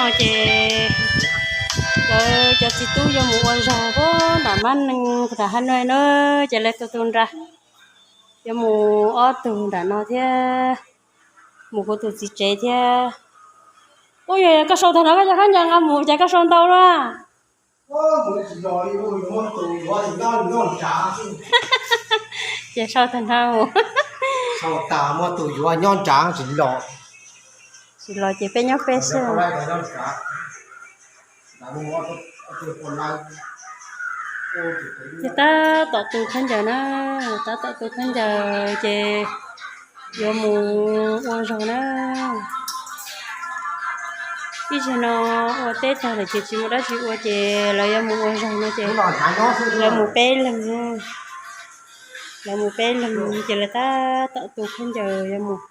Ces lawv cov txiv tub yuav mus ua zog puag nram Mab Neeg nram Hab Nuj na, ces lawv tus tus nra yuav mus ob tug nram no thiab, mus kuv tus txiv tsev thiab. Ub, yog koj sau tag no koj cov khaub ncaws nqa mus ces koj sau ntau na. Ces sau tag no mus. Tsis los ces peb nyob peb xwb. Ces tab tom tu khaub ncaws na, tab tom tu khaub ncaws ces yuav mus ua zog na. Ib zaug no ua teb tag lawm ces tsis muaj dab tsi ua ces lawv yuav mus ua zog no ces lawv mus peb leeg, lawv mus peb leeg ces lawv tab tom tu khaub ncaws yuav mus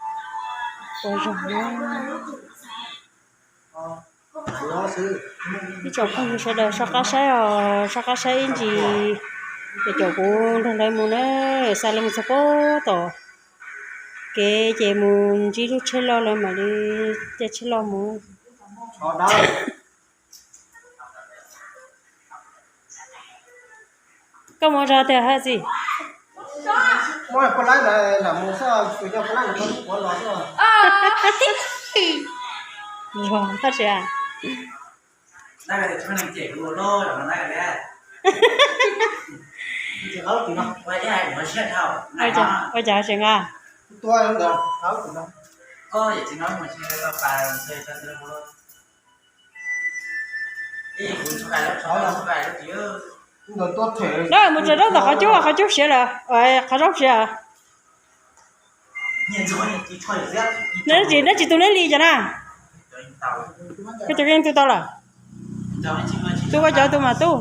ua zog na. Ib tsoom phooj ywg sawv daws soj qab saib os, soj qab saib ib ntsis, ces caum kuv nrog lawv mus na, xa lawv mus txog puag tom kev ces mus ntsib lub tsheb loj lawv mam li caij tsheb loj mus. Koj mus zog tiag hab txiv? Ua cas tseem nqa? Neb mus tsev rau tom qhov cub, qhov cub siav lawm, qhov zaub siav. Neb tsis, neb tsis tu neb li cas na? Koj cov yeej tu tau lawm. Tu koj cov tu mas tu.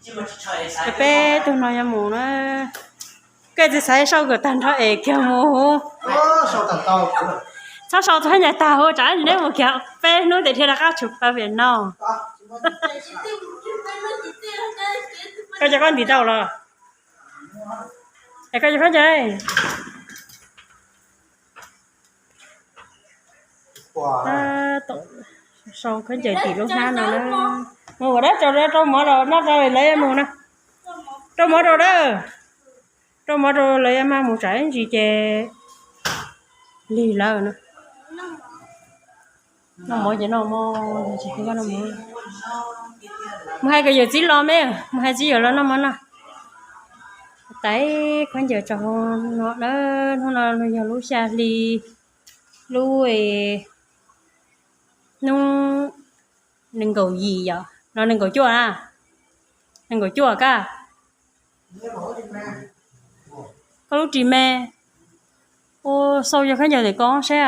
Ces peb tug no yuav mus na. Koj txiv xaiv sau kom tag nrho es kiag mus. Txhob sau txog ncaim tag hu tsam neb mus kiag peb hnub tes dhia rov qab tshum plaws pem no. Koj cov koj ntim tau los? Es koj cov khaub ncaws. Sau khaub ncaws tim lub hnab no na. Mus ua dab tsi rau mov los noj rau lawv mus na. Rau mov rau dawb, rau mov rau lawv yuav maj mus tsam ib ntsis ces lig lawm na. Noj mov ces noj mov, noj mov. Mus hais kom yawm txiv los me, mus hais txiv yawm los noj mov no. Tais khaub ncaws tsaug no na, hnub no yog lub xya hli, lub hnub nees nkaum yim yom, los nees nkaum cuaj na, nees nkaum cuaj kab. Koj lub ris me, ua xau yog khaub ncaws ntawm koj seb a.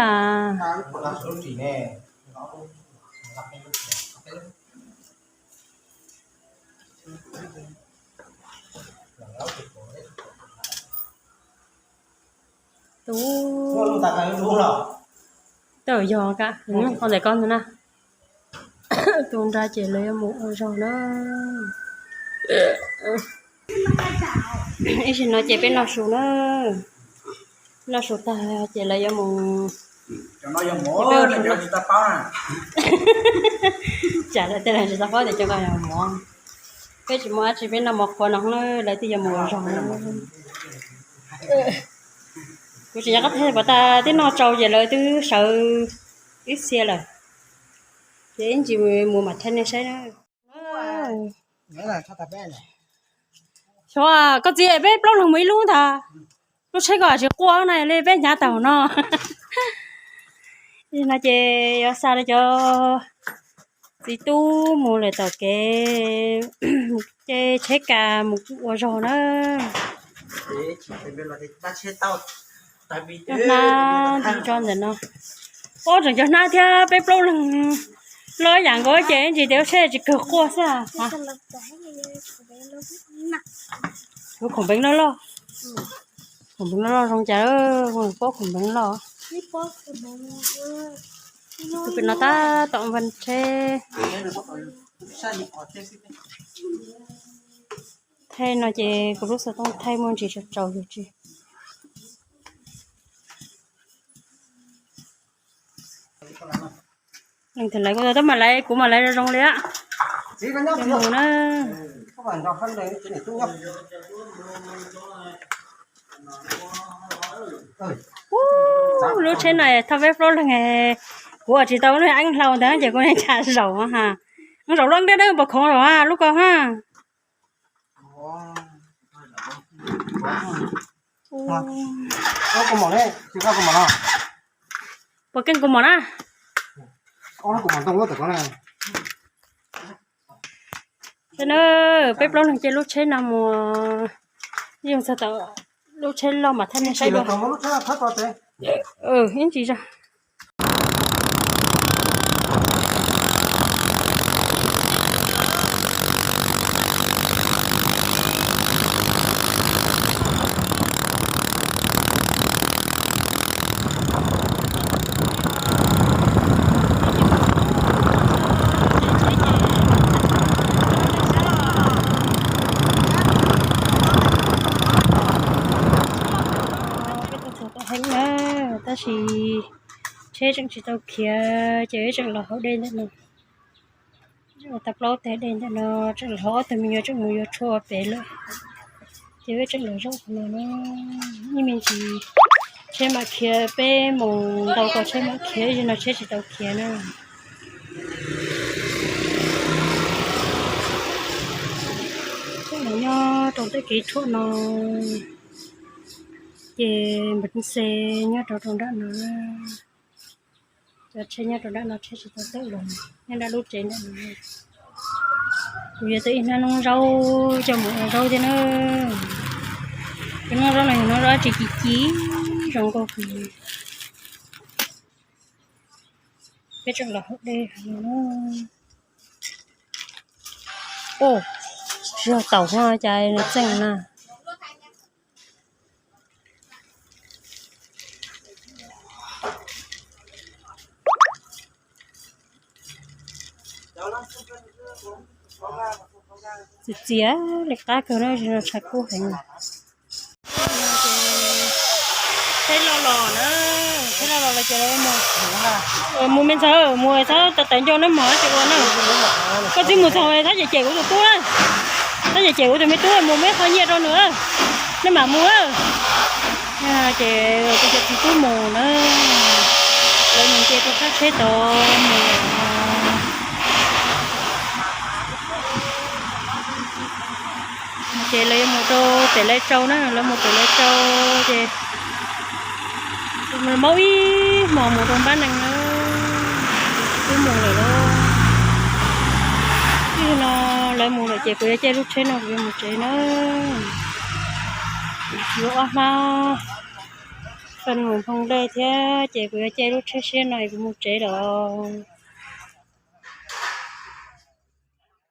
Tus, yog ka, qhov ntawm koj ntawd na. Tus nra ces lawv yuav mus ua zog na. Ib sim no ces peb noj su na, noj su tag ces lawv yuav mus. Tsam lawv tej lawv tsis tau paub tias cov ko yog mov. Peb tsis muaj dab tsi, peb noj mov qhuav no na, lawv twb yuav mus ua zog. Kuv tsis nco qab thaij pov tas, twb noj tsau ces lawv twb sawv ib txhia lawm. Ces ib ntsis mus mam thaij nej saib na. Xyov, koj txiv, peb plaub leeg mus ib lub ntag. Lub tsheb ko tsis quaj na li peb hnyav tag no. No ces yuav xa rau cov txiv tub mus lawm tom kev, ces tsheb kas mus ua zog na. Cov hnab nti tso ntawm no. Ua tseem cov hnab thiab peb plaub leeg loj yam nkaus ces ntsis tias ua tsheb tsis kawg quaj xwb. Lub khoom npeeb loj loj, khoom npeeb loj loj zoo cas, pob khoom npeeb loj. Tus pem no tab tom npaj tsheb. Thaij no ces kuv lub xov tooj thaij muaj ntsis tsaus tsaus yus tsis. Leej twg lawv kuv tab mam lawv, kuv mam lawv zoo zoo li a. Mus na. Lub tsheb no thauj peb plaub leeg, kuv tsis tau lub eeb hlau ntawd ces kuv nim tsam zaum ha. Zaum lub eeb dawb dawb puas khoov zaum lub ko ha. Puas keej kua mom na? Tab na, peb plaub leeg caij lub tsheb no mus, yeej txog tom lub tsheb loj mas thaj nej saib dua. Ib ntsis zog. Heev na, tab sis tsheb tseem tsis tau khiav ces wb tseem los hauv dej ntawm no. Tau plaub teg dej ntawm no, tseem los ob tug me nyuam tseem mus yuav tshuaj pem lawm. Ces wb tseem los zaum qhov no na, ib me ntsis tsheb mam khiav, peb mus ntau ko tsheb mam khiav, ib zaug no tsheb tsis tau khiav na. Tseem los nyob rau tej kev tshuam no, ces npawg Txeeb nyob rau rau nram no. Cov tsheb nyob rau nram no tsheb tsis tau tawm los, nyob nram lub tsev nram no. Kuv yuav tau ib hnab noob zaub coj mus ua zaub thiab na. Cov noob zaub no yog noob zaub dab tsi ci ci zoo nkauj kawg. Peb tseem los hauv dej no. Ua, tsis yog taum no cas nws txeej na. Txias txias li qab kawg na, tshav kub heev. Tsheb loj los na, tsheb loj los lawv ces lawv mus, mus me ntxawg, mus txhob tawv ncauj na, mog tsis ua na. Koj txiv mus txog txhob cem cem kuv tus tub na, txhob cem cem kuv tus me tub, mus muab qhov nyiaj rau nws, nej mam mus. Ces kuv cov txiv tub mus na, lawv mus nce rau sab tsheb tod mus. Ces lawv yuav mus rau pem Lawv Tsau na, lawv mus pem Lawv Tsau ces maub ib hmos mus rau Npab Nees na, twb mus lawm lauj. Txij no lawv mus lawm ces kuv yuav caij lub tsheb no kuv yuav mus tsev na. Yuav ob hnab faj mus nphoo dej thiab ces kuv yuav caij lub tsheb siab no kuv mus tsev lawm.